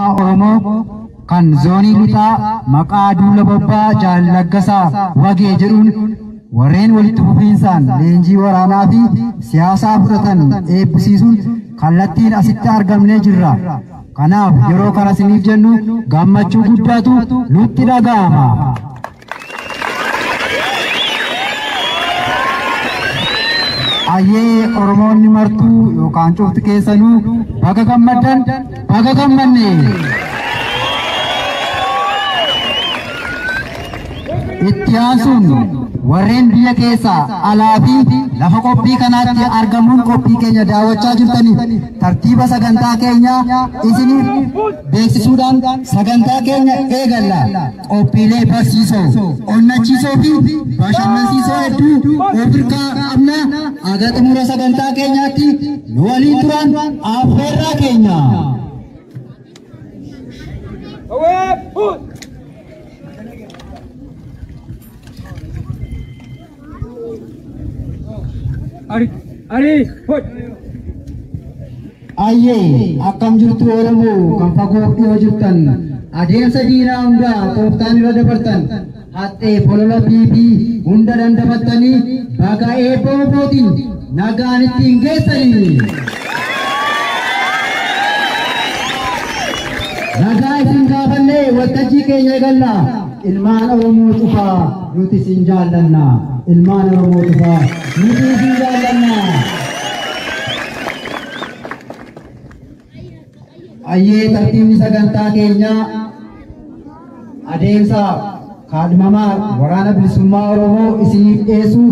Oromoo kan zoonii lixaa maqaa duula bobbaa Jaal Laggasaa Wagee jedhuun warreen walitti fufiinsaan leenjii waraanaa fi siyaasaa fudhatan eebbisiisuun kallattiin asitti argamnee jirra. Kanaaf yeroo kana isiniif jennu gammachuu guddaatu nutti dhaga'ama. Ayyee Oromoonni martuu yookaan cufti keessanuu baga gammaddan, baga gammanne. Itti aansuun warreen biyya keessaa alaa fi lafa qophii kanaatti argamuun qophii keenya daawwachaa jirtaniif tartiiba sagantaa keenyaa isiniif beeksisuudhaan sagantaa keenya eegalla. Qophiilee barsiisoo, onnachiisoo fi bashannansiisoo hedduu of harkaa qabna. Aga xumura sagantaa keenyaatti nu waliin turan affeerraa keenya. Ayyee akkam jirtu Oromoo kan fagoo dhiyoo jirtan, adeemsa diinaa hundaa tooftaan irra dabartan, haxxee bolola piipii hunda dandafattanii baga eebba obootiin nagaan ittiin geessanii. Nagaa isin gaafannee waltajjii keenya eegalla. Ilmaan Oromoo cufaa nuti isin jaallanna. Ilmaan Oromoo cufaa nuti isin jaallanna. Ayyee tartiibni sagantaa keenyaa adeemsa kaadhimamaa waraana bilisummaa Oromoo isiniif dhiyeessu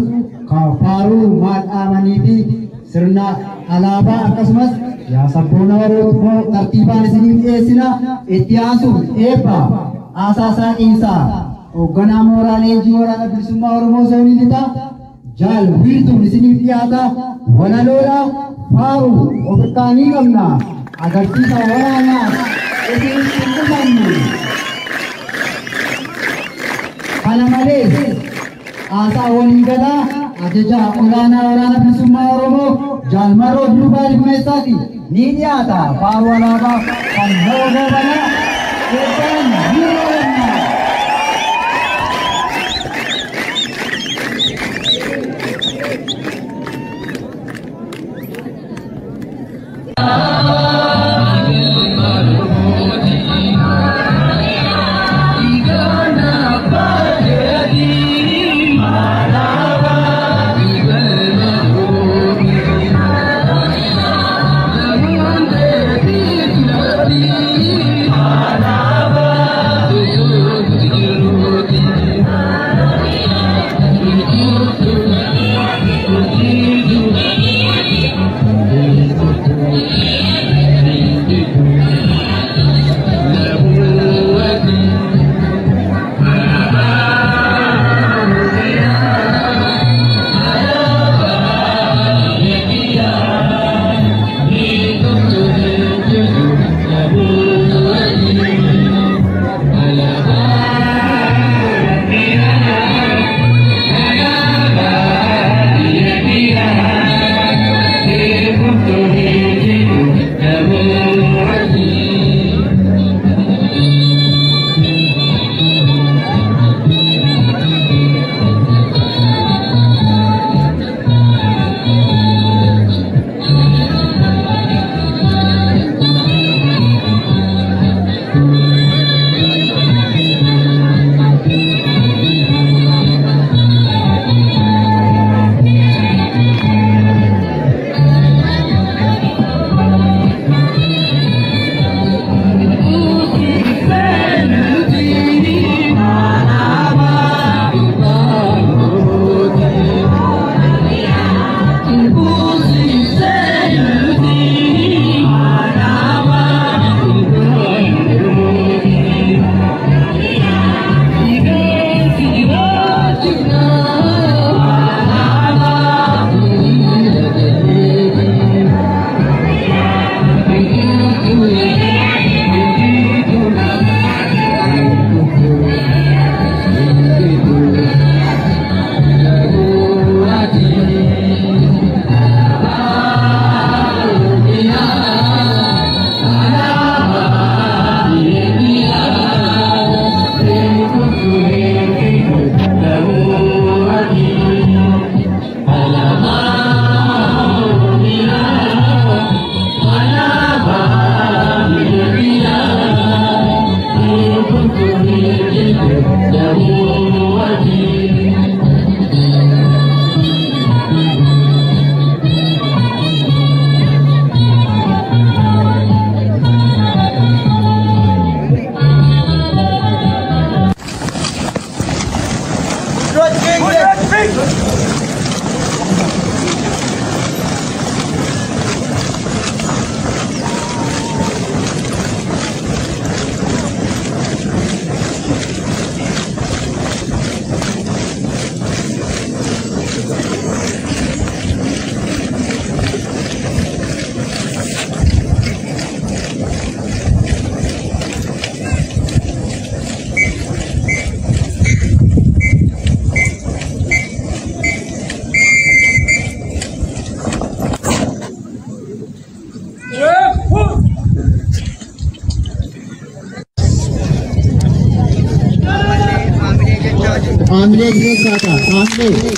kan faaruu maal dhaamanii fi sirna alaabaa akkasumas yaa sabboona Oromoo tartiibaan isiniif dhiyeessina. Itti aansuun eebba haasaa saaqiinsaa hoogganaa mooraa leenjii waraana bilisummaa Oromoo zoonii lixaa Jaal Wiirtuun isiniif dhiyaata. Walaloodha faaruu of irkaanii qabna. Agarsiisa waraanaa isiniif hin qusannu. Kana malees haasaa waliigalaa ajajaa olaanaa waraana bilisummaa Oromoo Jaal Marroo Duubaa Dhimmeessaati ni dhiyaata. Faaruu alaabaa kan nama goobanaa eebbaan ni oolanna. Thank you. Haamilee keessaa ta'a. Haamilee.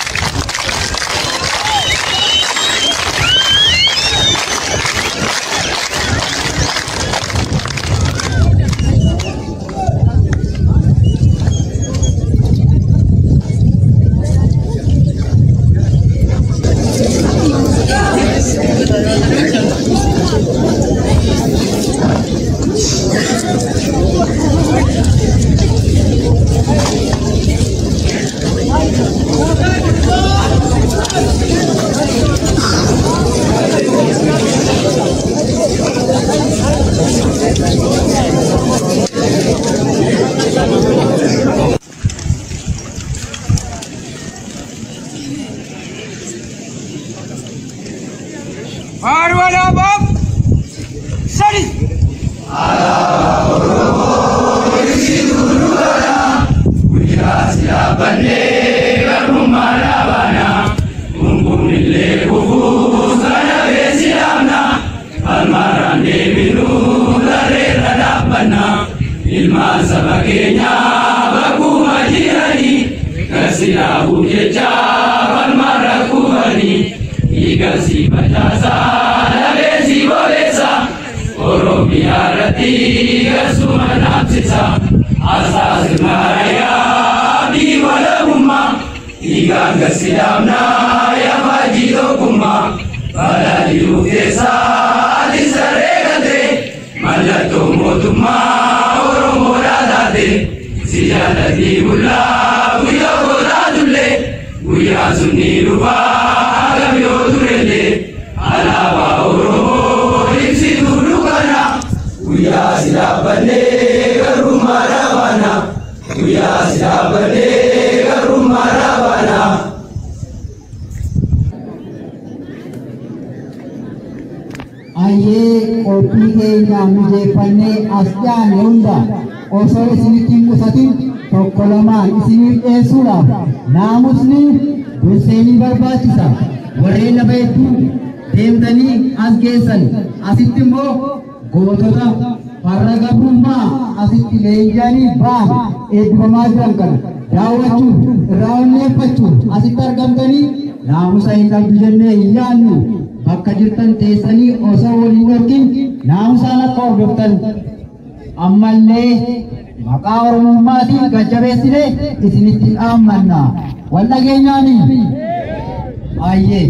Ayyee qophii keenya mijeeffannee as dhiyaanne hunda osoo isinitti hin qusatin tokko lamaan isiniif dhiyeessuudhaaf naamusni dursee ni barbaachisa. Warreen lafa hedduu deemtanii as geessan asitti immoo gootota farra gabrummaa asitti leenji'anii ba'an eebbifamaa jiran kana daawwachuuf irraa onneeffachuuf asitti argamtanii naamusa hin qabdu jennee hin yaadnu. Bakka jirtan teessanii osoo waliin dhorkin naamusaan akka hordoftan ammallee maqaa Oromummaatiin gajjabeessine isinitti dhaammanna. Wal dhageenyaani? Ayyee.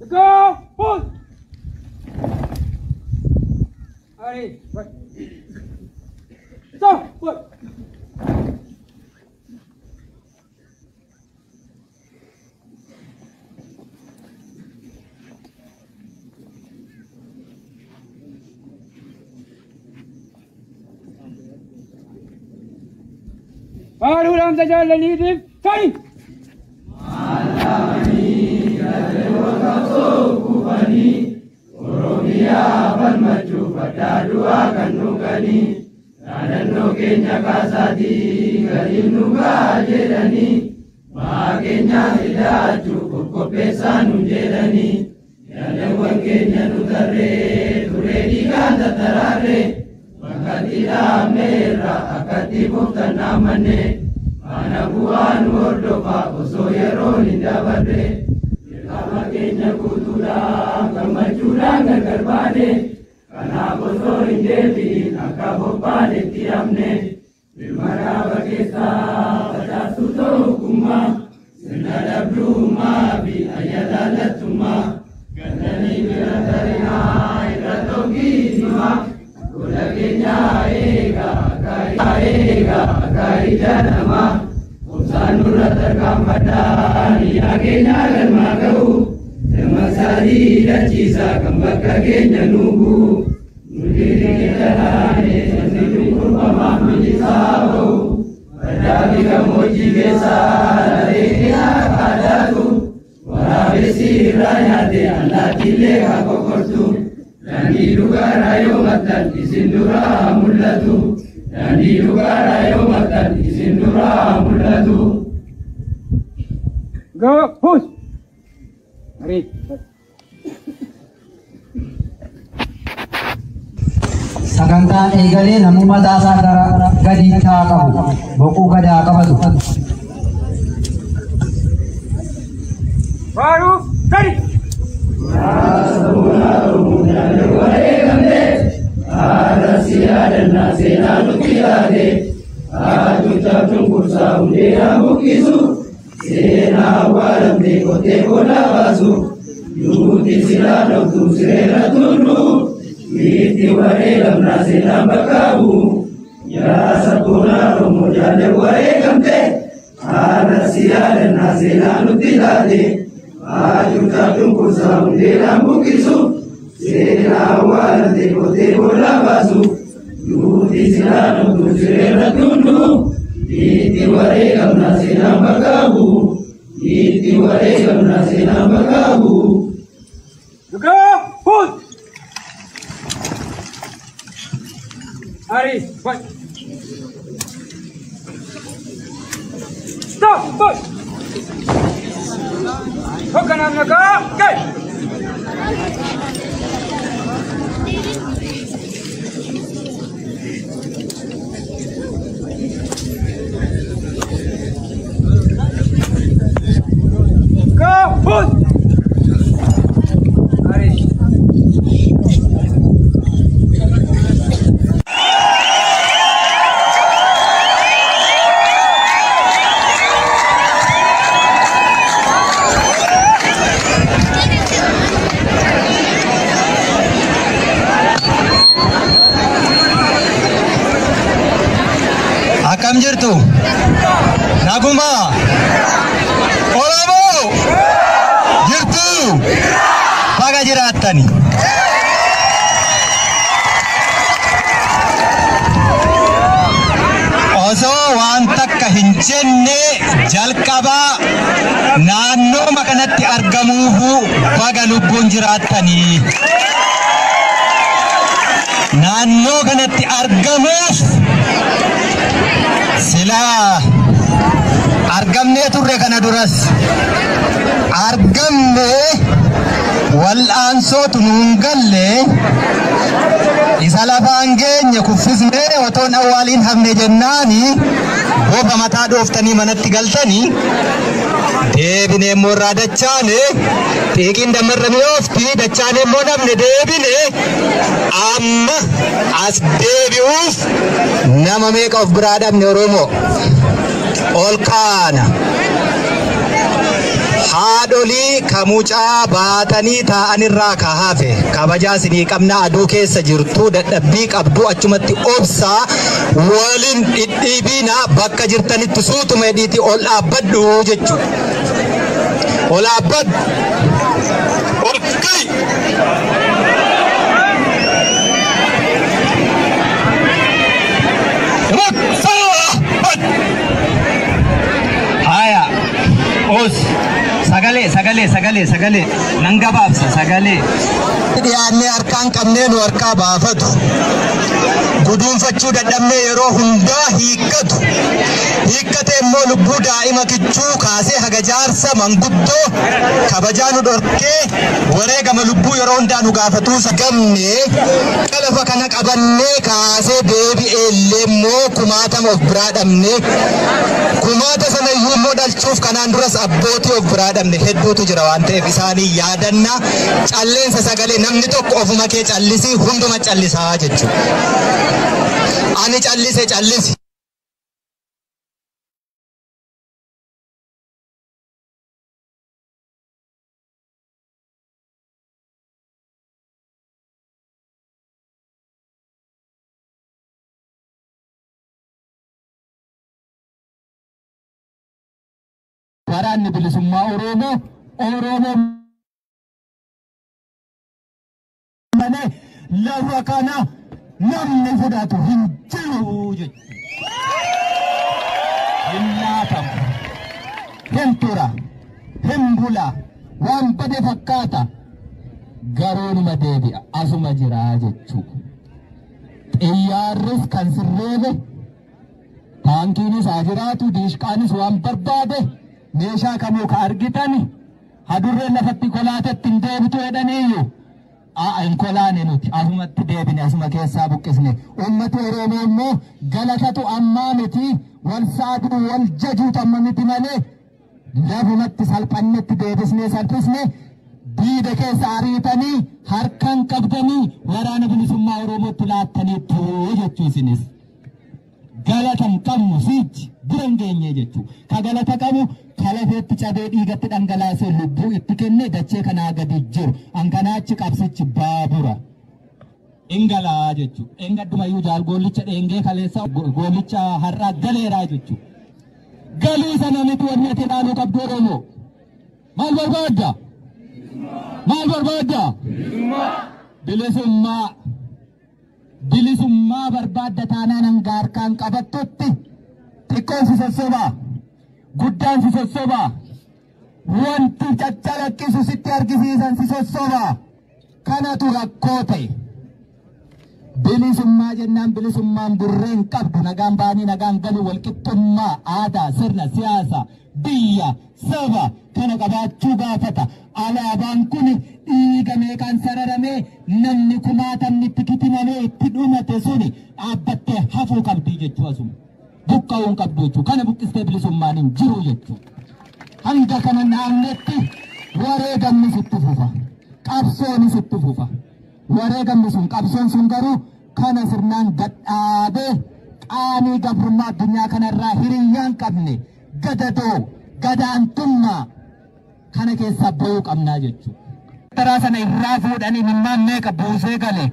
Go! Pull! Allez, ouais. Stop! Ouais. Faruram Tajalani Fight! Nurra tarkaanfadhaa biyya keenya galmaa ga'u. Dammaksaatii dachiisaa kan bakka keenya nuugu. Nuti riqicha taane sabni cunqurfamaa bilisaa ba'u. Baddaa fi gammoojjii keessaa lafee keenyaa kaadaatu. Waraabessi irraa nyaate allaattiillee haa kokkortu. Daandii dhugaarraa yoo maxxan isin duraa mul'atu. Daandii dhugaarraa yoo maxxan isin duraa mul'atu. Go, push. Ready. Sagantaan eegalee namuu mataa isaa gara gadiitti haa qabu. Boquu gad haa qabatu. Faaruu sadi. Yaadannaa seenaa nutti yaade hacuuccaa cunqursaa hundee buqqisu seenaa awwaalamte qotee qodaa baasu duuti silaa dhoftu sireera tundu itti wareegamnaa seenaa bakka bu'u yaa sabboonaa Oromoo jaalle wareegamte haala si yaadannaa seenaa nutti yaade hacuuccaa cunqursaa hundee buqqisu seenaa awwaalamte qotee qodaa baasu. Duuti silaa dhuftu sireera tundu itti wareegamna seenaa bakka bu'u itti wareegamna seenaa bakka bu'u. Go, push. Ready. Fight. Stop, push. Hoogganaan nagaa, ga'e. Go, push. Ready. Akkam jirtu? Nagumaa? Oromoo! Jirtu? Baga jiraattani. Osoo waan takka hin jenne jalqabaa naannooma kanatti argamuufu baga lubbuun jiraattanii. Naannoo kanatti argamuuf silaa argamnee turre kana duras argamne wal'aansootu nuun galle isa lafaan geenye kuffisnee otoon awwaaliin hafne jennaani bofa mataa dhooftanii manatti galtanii deebinee immoo irraa dachaane xiiqiin dammarra mi'oofti dachaane immoo namne deebine amma as deebi'uuf nama meeqa of biraa dhabne Oromoo ol kaana. Haadholii ka mucaa baatanii taa'anirraa ka hafe kabajaa isinii qabna aduu keessa jirtu dadhabbii qabdu achumatti obsaa waliin dhidhiibina bakka jirtanitti suutuma hidhiitii ol dhaabbadhu jechuudha. Ol dhaabbadhu. Ol ka'i. Haya. Os. Sagalee, sagalee, sagalee, sagalee. Nan gabaabsa, sagalee. Dhiyaannee harkaan qabnee nu harkaa baafatu. Guduunfachuu dadhabnee yeroo hundaa hiikkatu. Hiikkate immoo lubbuu daa'ima kichuu kaasee haga jaarsa manguddoo kabajaa nu dhorkee wareegama lubbuu yeroo hundaa nu gaafatuu gamnee lafa kana qabannee kaasee deebi'ee illee immoo kumaatama of biraa dhabnee kumaata sana iyyuu immoo dhalchuuf kanaan duras abbootii of biraa dhabne hedduutu jira waan ta'eef isaanii yaadanna calleensa sagalee namni tokko ofuma kee callisii hunduma callisaa jechuudha. Ani callise callisi. Waraanni bilisummaa Oromoo Oromoo malee lafa kana namni fudhatu hin jiru jechuudha. Hin laatamu, hin tura, hin bula, waan bade fakkaata. Garuu numa deebi'a, asuma jira jechuudha. Xiyyaarris kan sirreebe, taankiinis haa jiraatu, diishqaanis waan barbaade, meeshaa kamuu ka argitan, hadurreen lafatti kolaatetti hin deebitu jedhaniiyyuu. Hin kolaane nuti asumatti deebine, asuma keessaa buqqisne. Uummati Oromoo immoo galatatu ammaa miti, wal saaduu wal jajuutu amma miti malee lafumatti salphannetti deebisnee salphisne diida keessa ariitanii harkaan qabdanii waraana bilisummaa Oromootti laattaniittu jechuu isinis. Galata hin qabnu siichi bira hin geenye jechuu. Ka galata qabu kalafeetti cabee dhiigatti dhangalaasee lubbuu itti kenne dachee kanaa gadi jiru. Ankanaachi qabsichi baabura. Ingalaa jechuu. Engaddumayyuu jaal goollicha dheengee kaleessa goollicha har'aa galeeraa jechuu. Galii sana miti wanni ati ilaaluu qabdu Oromoo. Maal barbaadda? Maal barbaadda? Bilisummaa. Bilisummaa barbaadda taanaan hanga harkaan qabattutti xiqqoon si sossobaa, guddaan si sossobaa, wanti caccalaqqisu sitti argisiisan si sossobaa. Kanatu rakkoo ta'e. Bilisummaa jennaan bilisummaan burree hin qabdu, nagaan ba'anii nagaan galuu, walqixxummaa, aadaa, sirna, siyaasa, biyya, saba kana qabaachuu gaafata. Alaabaan kun dhiiga meeqaan sararamee namni kumaatamni itti kitimamee itti dhumate suni dhaabbattee hafuu qabdii jechuu asuma. Buqqa'uu hin qabdu jechuu. Kana buqqistee bilisummaan hin jiru jechuu. Hanga kana naannetti wareegamni sitti fufa. Qabsoonis itti fufa. Wareegamni sun qabsoon sun garuu kana sirnaan gadhaabee qaanii gabrummaa addunyaa kanarraa hiriyyaan qabne gadadoo gadaantummaa kana keessaa ba'uu qabnaa jechuudha. Taraa sana irraa fuudhanii mimmaan meeqa buusee gale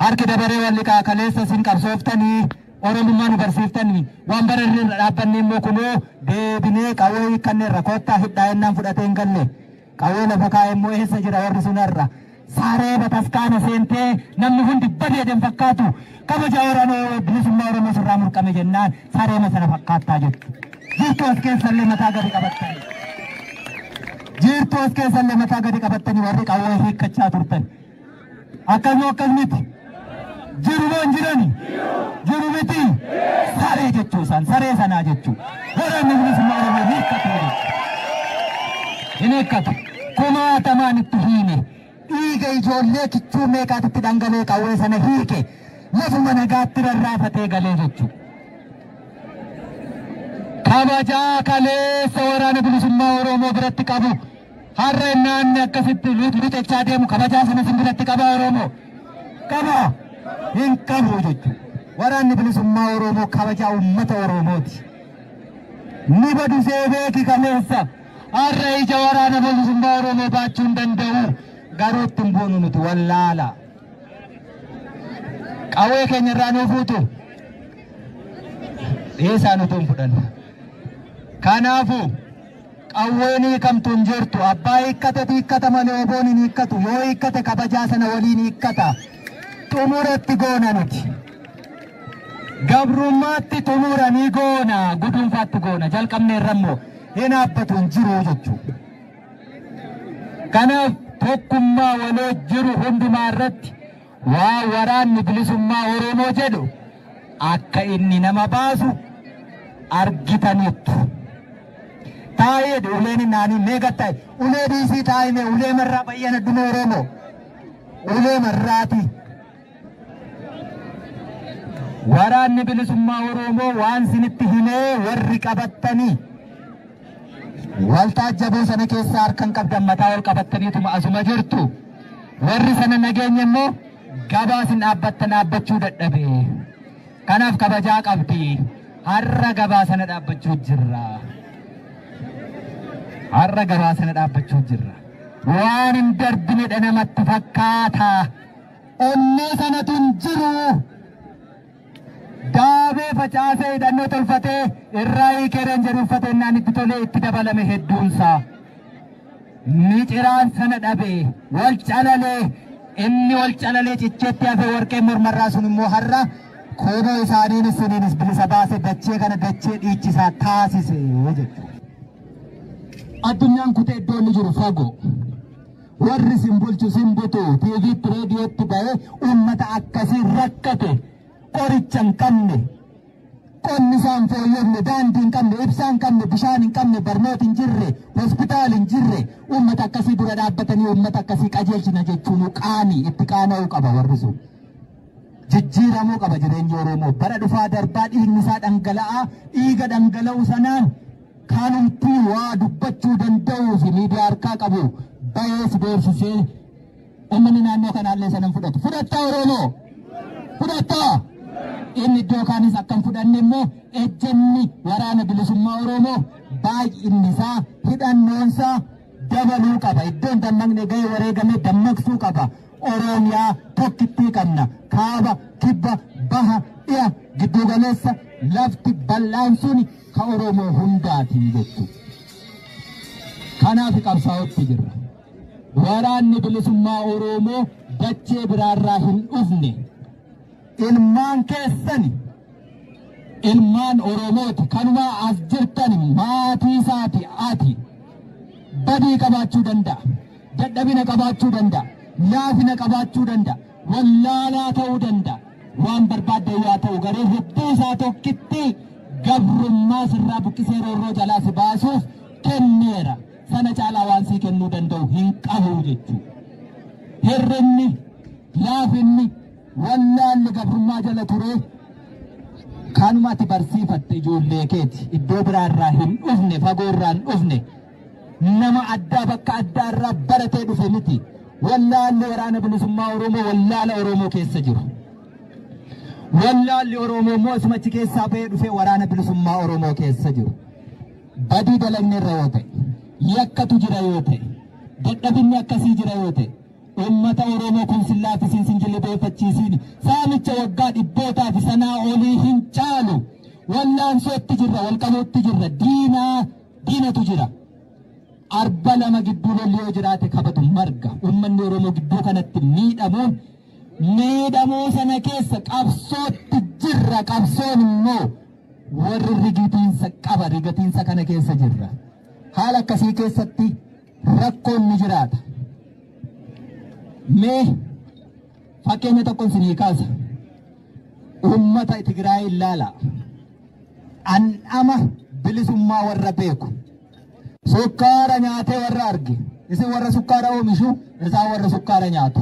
harki dabaree walli kaakaleessa isin qabsooftanii Oromummaa nu barsiiftanii waan bara irra dhaabbanne immoo kunoo deebinee qawwee hiikkanneerra kottaa hidhaa ennaan fudhatee hin galle qawwee lafa kaa'e immoo eessa jira warri sunarra. Saree bataskaana seentee namni hundi badeedeen fakkaatu kabaja waraana bilisummaa Oromoo sirraa murqame jennaan sareema sana fakkaattaa jettu. Jirtuu as keessallee mataa gadi qabattanii. Jirtuu as keessallee mataa gadi qabattanii warri qawwee hiikkachaa turtan. Akkasuma akkas miti. Jiru moo hin jirani? Jiru miti. Saree jechuu isaan saree sanaa jechuu. Waraanni bilisummaa Oromoo hiikkatu jechuudha. Hin hiikkatu. Kumaatamaan itti hiine. Dhiiga ijoollee kichuu meeqaatitti dhangalee qawwee sana hiike lafuma nagaatti rarraafatee galee jechuudha. Kabajaa kaleessa waraana bilisummaa Oromoo biratti qabu har'a innaanni akkasitti luxechaa deemu kabajaa sana sin biratti qaba Oromoo. Qaba hin qabu jechuudha. Waraanni bilisummaa Oromoo kabajaa uummata Oromooti. Ni badu see beeki kaleessa har'a ija waraana bilisummaa Oromoo baachuu hin danda'u. Garuu ittiin boonu nuti wallaala. Qawwee keenya irraa nuu fuutu. Dhiisaa nuti hin fudhanna. Kanaafuu qawween hiikamtu hin jirtu. Abbaa hiikkatetu hiikkata malee oboon hin hiikkatu. Yoo hiikkate kabajaa sana waliin hiikkata. Xumuratti goona nuti. Gabrummaatti xumura ni goona. Guduunfaatti goona. Jalqabneerra immoo hin dhaabbatu hin jiru jechuudha. Kanaaf tokkummaa waloo jiru hundumaa irratti waa waraanni bilisummaa Oromoo jedhu akka inni nama baasu argitaniittu. Taa'ee uleen naanii meeqa ta'e ulee dhiisii taa'ime ulee marraa bayyana dhume Oromoo ulee marraati. Waraanni bilisummaa Oromoo waan sinitti himee warri qabattanii waltaajjaboo sana keessa harkan qabdan mataa ol qabattaniituma asuma jirtu. Warri sana nageenya immoo gabaa sin dhaabbattan dhaabbachuu dadhabe. Kanaaf kabajaa qabdi. Har'a gabaa sana dhaabbachuu jirra. Har'a gabaa sana dhaabbachuu jirra. Waan hin darbinedha namatti fakkaata. Onnee sanatu hin jiru. Daabee facaasee hidhannoo tolfatee irraa hiikee reenjerii uffatee naan itti tolee itti dabalame hedduunsaa. Miciraan sana dhabee wal calalee inni wal calalee cicheetti hafe warqee mormarraa sun immoo har'a kooboo isaaniinis isiniinis bilisa baase dachee kana dachee dhiichisaa taasise jechuudha. Addunyaan kutee iddoo inni jiru fagoo. Warri sin bulchu sin butu tiiviitti reediyootti ba'ee uummata akkasii rakkate qoricha hin qabne qonni isaan fooyyofne daandii hin qabne ibsaa hin qabne bishaan hin qabne barnooti hin jirre hospitaali hin jirre uummata akkasii dura dhaabbatanii uummata akkasii qajeelchina jechuun qaanii itti qaana'uu qaba warri sun. Jijjiiramuu qaba jireenyi Oromoo bara dhufaa darbaa dhiigni isaa dhangala'aa dhiiga dhangala'u sanaan kanumtuu waa dubbachuu danda'uu fi miidiyaa harkaa qabu bayees beeksisee uummanni naannoo kanaallee sanan fudhatu. Fudhattaa Oromoo! Fudhattaa! Inni iddoo kaanis akkam fudhanne immoo ejjenni waraana bilisummaa Oromoo baay'inni isaa hidhannoonsaa dabaluu qaba. Iddoon dammaqne ga'e wareegamee dammaqsuu qaba. Oromiyaa tokkittii qabna. Kaaba, kibba, baha, dhiya, giddu galeessa lafti bal'aan suni ka Oromoo hundaatiin jechuudha. Kanaaf qabsaa'otti jirra. Waraanni bilisummaa Oromoo dachee biraarraa hin dhufne. Ilmaan keessani ilmaan Oromooti kanumaa as jirtan maatii isaati ati badii qabaachuu danda'a, dadhabina qabaachuu danda'a, laafina qabaachuu danda'a, wallaalaa ta'uu danda'a. Waan barbaadde yaa ta'u garee hedduu isaa tokkitti gabrummaa sirraa buqqisee roorroo jalaa si baasuuf kenneera. Sana caalaa waan sii kennuu danda'u hin qabu jechuudha. Hirrinni, laafinni, wallaalli gabrummaa jala ture kanuma ati barsiifatte ijoollee keeti. Iddoo biraarraa hin dhufne, fagoorraa hin dhufne. Nama addaa bakka addaarraa baratee dhufe miti. Wallaalli waraana bilisummaa Oromoo wallaala Oromoo keessa jiru. Wallaalli Oromoo immoo asuma achi keessaa bahee dhufee waraana bilisummaa Oromoo keessa jiru. Badii dalagne irra yoo ta'e, yakkatu jira yoo ta'e, dadhabinni akkasii jira yoo ta'e, uummata Oromoo kun sin laaffisiin sin jilbeeffachiisiin saamicha waggaa dhibbootaa fi sanaa olii hin caalu. Wallaansootti jirra, walqabuutti jirra, diinatu jira. Arba lama gidduu lolli yoo jiraate kabatu marga. Uummanni Oromoo gidduu kanatti miidhamuun miidhamuu sana keessa qabsootti jirra. Qabsoon immoo warri rigatiinsa qaba, rigatiinsa kana keessa jirra. Haala akkasii keessatti rakkoon ni jiraata. Mee fakkeenya tokkoon isinii kaasa. Uummata Tigraay ilaala. Dhandhama bilisummaa warra beeku. Sukkaara nyaatee warra arge. Isin warra sukkaara oomishu, isaan warra sukkaara nyaatu.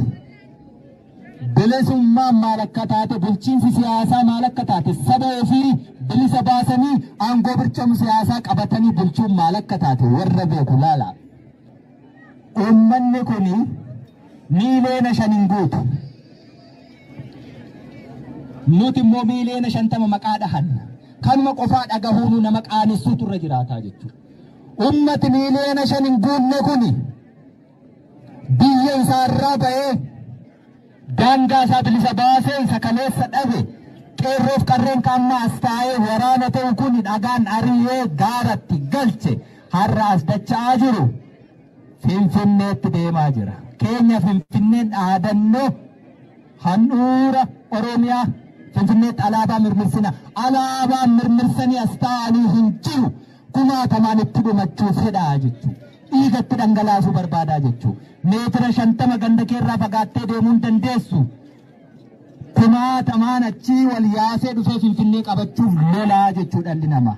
Bilisummaan maal akka taate, bulchiinsi siyaasaa maal akka taate, saba ofii bilisa baasanii aangoo bircamu siyaasaa qabatanii bulchuun maal akka taate warra beeku laala. Uummanni kuni miiliyoona 5 hin guutu. Nuti immoo miiliyoona 50 maqaa dhahanna. Kanuma qofaa dhagahuun nama qaanessuutu irra jiraataa jechuudha. Uummati miiliyoona 5 hin guunne kuni biyya isaarraa ba'ee daangaa isaa bilisa baasee isa kaleessa dhabe qeerroof qarreen qaammaa as taa'ee waraana ta'u kun dhagaan ari'ee gaaratti galche har'a as dacha'aa jiru Finfinneetti deemaa jira. Keenya Finfinneen dhaadannoo handhuura Oromiyaa Finfinneetti alaabaa mirmirsina. Alaabaa mirmirsanii as taa'anii hin jiru. Kumaatamaan itti dhumachuu fedhaa jechuudha. Dhiigatti dhangalaasuu barbaadaa jechuudha. Meetira 50 ganda keerraa fagaattee deemuu hin dandeessu. Kumaatamaan achii wal yaasee dhufee Finfinnee qabachuuf lolaa jechuudha dhalli namaa.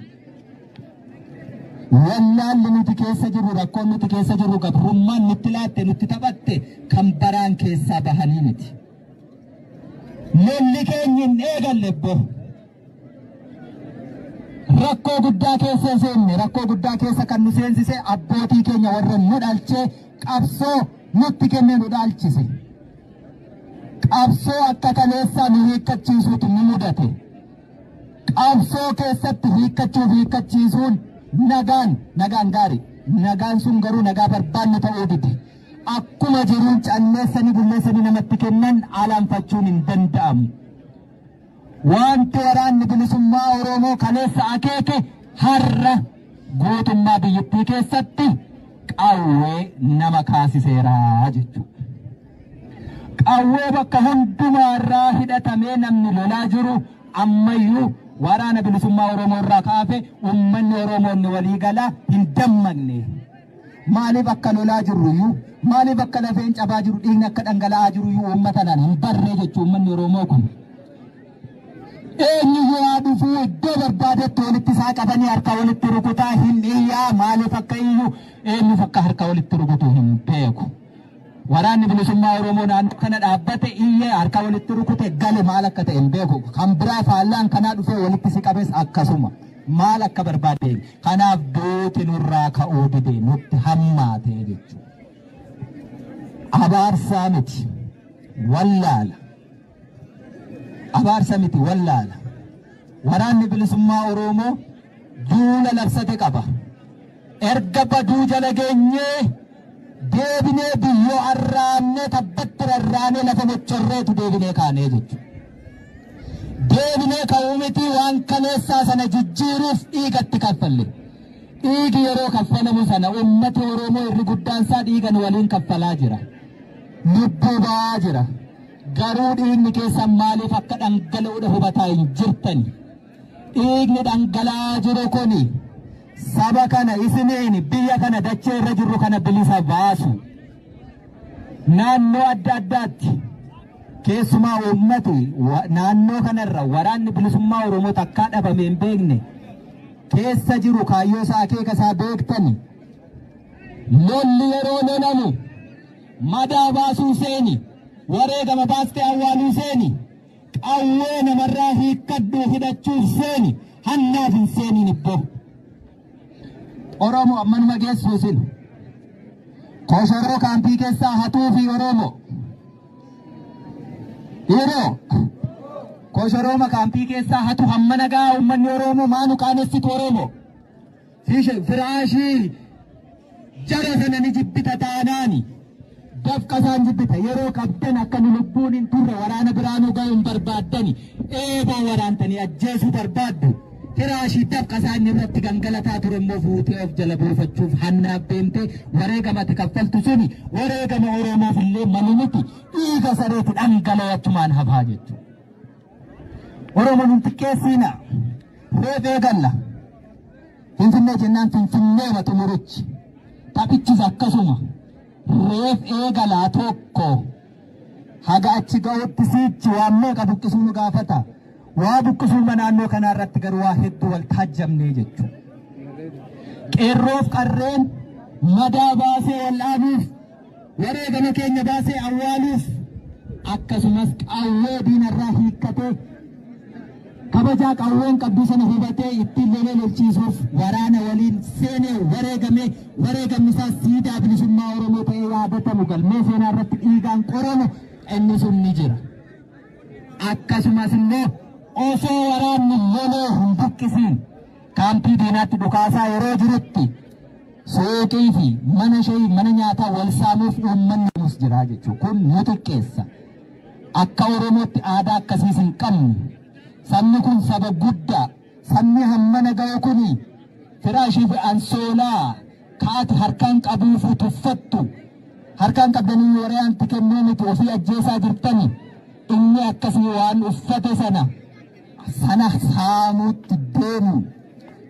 Wallaalli nuti keessa jirru, rakkoon nuti keessa jirru, gabrummaan nutti laatte, nutti taphatte kan baraan keessaa bahanii miti. Lolli keenya hin eegalle ebbo. Rakkoo guddaa keessa seenne, rakkoo guddaa keessa kan nu seensise abbootii keenya warra nu dhalchee qabsoo nutti kennee nu dhaalchise. Qabsoo akka kaleessaa nu hiikkachiisuutu nu mudate. Qabsoo keessatti hiikkachuuf hiikkachiisuun nagaan gaarii. Nagaan sun garuu nagaa barbaannu ta'uu dide. Akkuma jiruun calleessanii bulleessanii namatti kennan alaanfachuun hin danda'amu. Wanti waraanni bilisummaa Oromoo kaleessa akeeke har'a guutummaa biyyattii keessatti qawwee nama kaasiseera jechuudha. Qawwee bakka hundumaarraa hidhatamee namni lolaa jiru ammayyuu waraana bilisummaa Oromoo irraa kaafe uummanni Oromoonni walii galaa hin dammaqne. Maaliif akka lolaa jirruyyuu, maaliif akka lafeen cabaa jiru, dhiigni akka dhangala'aa jiruyyuu uummata naan hin barree jechuudha uummanni Oromoo kun. Eenyuyyuu haa dhufuu iddoo barbaadetti walitti isaa qabanii harka walitti rukutaa hin iyyaa, maaliif akka iyyuu eenyuuf akka harka walitti rukutu hin beeku. Waraanni bilisummaa Oromoo naannoo kana dhaabbate iyyee harka walitti rukute gale maal akka ta'e hin beeku. Kan biraa faallaan kanaa dhufee walitti si qabes akkasuma maal akka barbaade. Kanaaf duuti nurraa ka'uu dide, nutti hammaate jechuudha. Abaarsaa miti wallaala. Abaarsa miti wallaala. Waraanni bilisummaa Oromoo duula labsate qaba. Erga baduu jala geenyee deebinee biyyoo arraannee tabbatti rarraanee lafa mochorreetu deebinee kaanee jechuudha. Deebinee ka'uu miti waan kaleessaa sana jijjiiruuf dhiigatti kaffalle. Dhiigi yeroo kaffalamu sana uummati Oromoo irri guddaan isaa dhiigan waliin kaffalaa jira. Lubbuu ba'aa jira. Garuu dhiigni keessan maaliif akka dhangala'uudha hubataa hin jirtani. Dhiigni dhangala'aa jiru kuni saba kana isiniin biyya kana dachee irra jirru kana bilisa baasu. Naannoo adda addaatti keessumaa uummati naannoo kanarra waraanni bilisummaa Oromoo takkaa dhabame hin beekne keessa jiru kaayyoo isaa akeeka isaa beektani. Lolli yeroo lolamu madaa baasuu seeni, wareegama baastee awwaaluu seeni, qawwee namarraa hiikkadhuu hidhachuuf seeni, hannaaf hin seeniin ibboo. Oromoo ammanuma geessuusin. Koshoroo kaampii keessaa hatuu fi Oromoo. Dhiiroo koshorooma kaampii keessaa hatu hamma nagaa uummanni Oromoo maanu qaanessitu Oromoo. Firaashii jara sana ni jibbita taanaani. Dafqa isaan jibbita yeroo qabdan akka nu lubbuun hin turre waraana biraanuu ga'uu hin barbaaddani. Eeboo waraantanii ajjeesuu barbaaddu. Firaashii dafqa isaan irratti gangalataa ture immoo fuutee of jala buufachuuf hannaaf deemtee wareegama ati kaffaltu suni wareegama Oromoof illee malu miti dhiiga sareeti dhangala'ee achumaan hafaa jechuudha. Oromoon hin xiqqeessiina. Reef eegalla. Finfinnee jennaan Finfinnee xumurichi. Taphichis akkasuma. Reef eegalaa tokko haga achi ga'utti siichi waan meeqa buqqisuu nu gaafata. Waa buqqisuu naannoo kanaa irratti garuu waa hedduu wal taajjabnee jechuudha. Qeerroof qarreen madaa baasee wal'aanuuf, wareegama keenya baasee awwaaluuf, akkasumas qawwee diinarraa hiikkatee kabajaa qawween qabduu sana hubatee ittiin lolee lolchiisuuf waraana waliin seenee wareegamee wareegamni isaa siidaa bilisummaa Oromoo ta'ee yaadatamu galmee seenaa irratti dhiigaan qoramu inni sun ni jira. Akkasumas immoo osoo waraanni lolee hin buqqisiin kaampii diinaatti dhukaasaa yeroo jirutti suuqii fi mana shayii mana nyaataa wal saamuuf uummanni nus jira jechuudha. Kun nu xiqqeessa. Akka Oromootti aadaa akkasiis hin qabnu. Sabni kun saba guddaa, sabni hammana ga'u kuni firaashii fi ansoolaa kaati harkaan qabuufu tuffattu. Harkaan qabdanii waraanti kennuu miti ofii ajjeesaa jirtani. Inni akkasii waan uffate sana sana saamuutti deemu.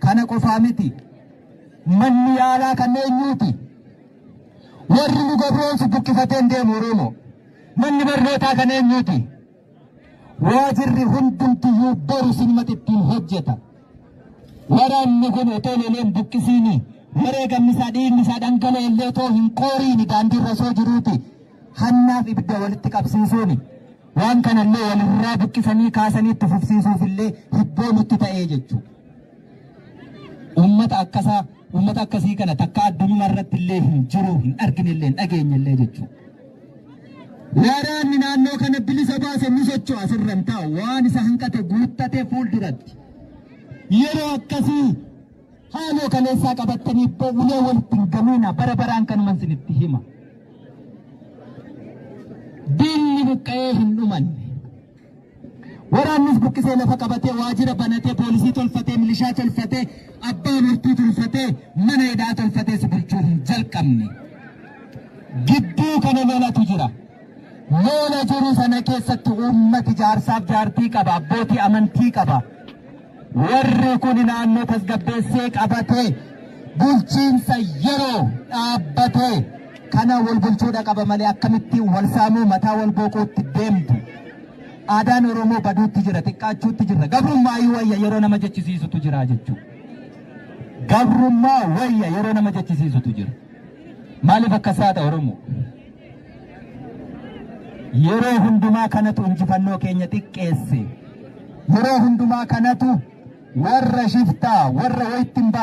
Kana qofaa miti. Manni yaalaa kan eenyuuti? Warri nu gabroonsu buqqifatee deemu Oromoo. Manni barnootaa kan eenyuuti? Waajirri hundumtiyyuu boru sinumatti ittiin hojjeta. Waraanni kun otoo loleen buqqisiini wareegamni isaa dhiigni isaa dhangala'e illee otoo hin qooriini daandiirra osoo jiruuti hannaaf ibidda walitti qabsiisuuni waan kanallee walirraa buqqisanii kaasanii itti fufsiisuuf illee hibboo nutti ta'ee jechuudha. Uummata akkasaa uummata akkasii kana takka addunyaa irratti illee hin jiru hin argine illee hin dhageenye illee jechuudha. Waraanni naannoo kana bilisa baase ni socho'a asirra hin taa'u waan isa hanqate guuttatee fuulduratti. Yeroo akkasii haaloo kaleessaa qabattanii ulee walitti hin gamiina bara baraan kanuman isinitti hima. Diinni buqqa'ee hin dhumanne. Waraannis buqqisee lafa qabatee waajjira banatee poolisii tolfatee milishaa tolfatee abbaa murtii tolfatee mana hidhaa tolfatee si bulchuu hin jalqabne. Gidduu kana lolatu jira. Lola jiru sana keessatti uummati jaarsaaf jaartii qaba, abbootii amantii qaba. Warri kun naannoo tasgabbeessee qabatee bulchiinsa yeroo dhaabbatee kana wal bulchuudha qaba malee akkamittiin wal saamuu mataa wal booquutti deemtu. Aadaan Oromoo baduutti jira, xiqqaachuutti jira. Gabrummaa wayya yeroo nama jechisiisutu jira jechuudha. Gabrummaa wayya yeroo nama jechisiisutu jira. Maaliif akkas taata Oromoo? Yeroo hundumaa kanatu injifannoo keenya xiqqeesse. Yeroo hundumaa kanatu warra shiftaa, warra wayitti hin baane.